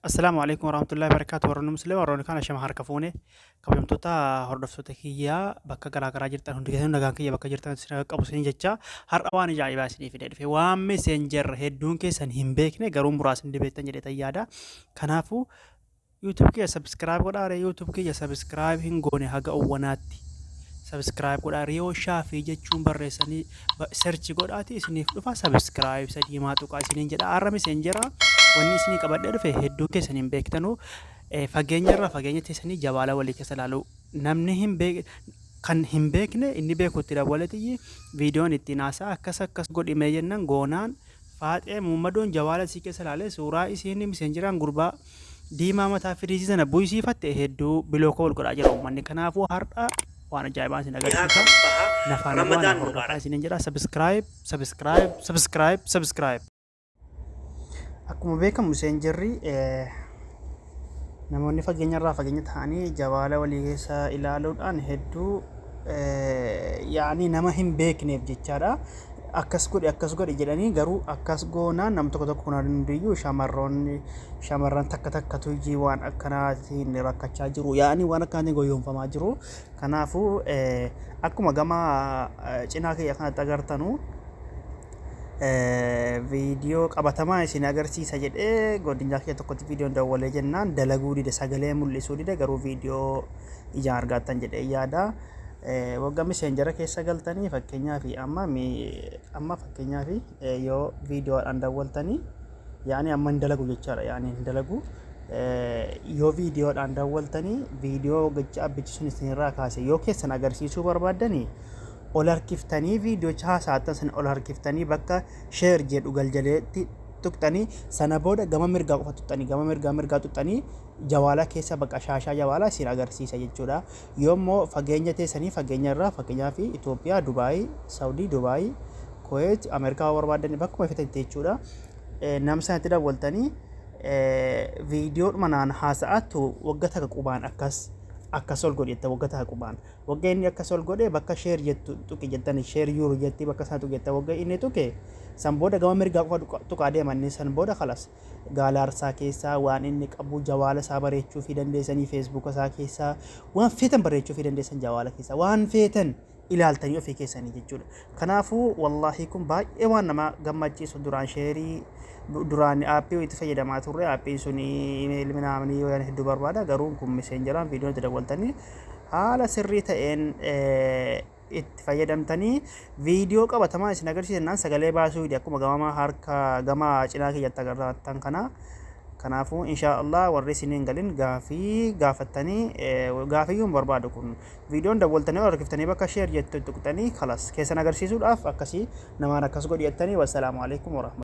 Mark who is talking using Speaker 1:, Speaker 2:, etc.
Speaker 1: Assalaamu alaikum warahmatullahi wabarakatuh. Warroonni musliima, warroonni kaan, ashama harka fuune, kabajamtoota hordoftoota kiyyaa bakka garaa garaa jirtan hundi keessanuu, nagaan kiyya bakka jirtan isin qabu isin jecha. Har'a waan ajaa'ibaa isinii fidee dhufe, waan Messenger hedduun keessan hin beekne, garuu muraasni ni beektan jedhee yaada. Kanaafuu YouTube kiyya subscribe godhaa ree. YouTube kiyya subscribe hin goone haga uwwanaatti subscribe godhaa. Riyoo Shaafii jechuun barreessanii search godhaati isiniif dhufa. Subscribe sadii maa tuqaa isiniin jedha. Har'a Messenger wanni isinii qabadhee dhufe hedduun keessan hin beektanu, fageenya irraa fageenya teessanii jawaala walii keessa ilaaluu. Namni hin beek kan hin beekne inni beekutti dawwaletiyyi viidiyoon ittiin haasaa akkas akkas godhimee jennan goonaan faaxee muummadoon jawaala isii keessa ilaalee suuraa isiin Messengeraan gurbaa diimaa mataa firiizii sana bu'isiifatte hedduu block wal godhaa jira uummanni. Kanaafuu har'a waan ajaa'ibaa isin agarsiisa. Nafaan bu'aa hordofaa isiniin jedha. Subscribe, subscribe, subscribe, subscribe. Akkuma beekamu Messengerri namoonni fageenya irraa fageenya ta'anii jawaala walii keessa ilaaluudhaan hedduu yaa'anii nama hin beekneef jechaadha. Akkas godhi, akkas godhi jedhanii, garuu akkas goonaan nam tokko tokko kun hundiyyuu shamarroonni, shamarran takka takkatu hojii waan akkanaatiin rakkachaa jiru, yaa'anii waan akkanaatiin goyoomfamaa jiru. Kanaafuu akkuma gama cinaa kiyya kanatti agartanu, viidiyoo qabatamaa isin agarsiisa jedhee godinaa kiyya tokkotti viidiyoon dawwalee jennaan dalaguu dide, sagalee mul'isuu dide, garuu viidiyoo ijaan argattan jedhee yaada. Waggaa Messengera keessa galtanii, fakkeenyaaf amma fakkeenyaaf yoo viidiyoodhaan dawwaltanii, yaani amma hin dalagu jechaadha, yaani hin dalagu. Yoo viidiyoodhaan dawwaltanii, viidiyoo gacha abbichi sun isinirraa kaase yoo keessan agarsiisuu barbaaddanii, ol harkiftanii viidiyoocha haasa'atan sana ol harkiftanii bakka share jedhu galjaleetti tuqxanii, sana booda gama mirgaa qofa tuqxanii, gama mirgaa tuqxanii, jawaala keessa bakka shaashaa jawaalaa isin agarsiisa jechuudha. Yoommoo fageenya teessanii fageenya irraa, fakkeenyaaf Itoophiyaa, Dubaayii, Saawudii, Dubaayii, Kuweet, Ameerikaa barbaadan bakkuma feetanitti jechuudha. Nama sanatti dawwaltanii viidiyoodhuma naan haasa'attu wagga takka qubaan akkas akkas ol godhe jetta. Wagga takka qubaan wagga inni akkas ol godhe bakka share jettu tuqi jettani, share your jetti, bakka sana tuqi jetta. Wagga inni tuqe san booda gama mirgaa qofa tuqaa deemanni, san booda kalas gaalaarsaa keessaa waan inni qabu jawaala isaa bareechuu fi dandeessanii, Facebooka isaa keessaa waan feetan bareechuu fi dandeessan, jawaala keessaa waan feetan ilaaltanii ofii keessanii jechuudha. Kanaafuu wallaahi kun baay'ee waan nama gammachiisu. Duraan share duraan aappii itti fayyadamaa turre, aappiin sun email minaamanii waan hedduu barbaada, garuu kun Messengeraan viidiyoo itti dawwaltanii haala sirrii ta'een itti fayyadamtanii viidiyoo qabatamaa isin agarsiisannaan sagalee baasuu akkuma gama harka gama cinaa kiyyatti agartan kana. Kanaafuu insha Allah warri isiniin galin gaafii gaafattanii, gaafiyyuu hin barbaadu. Kun viidiyoon dawwaltanii ol harkiftanii bakka share jettu tuqxanii kalas keessan agarsiisuudhaaf akkasii namaan akkas godhi jettanii. Wassalaamu alaikum warahmatullahi.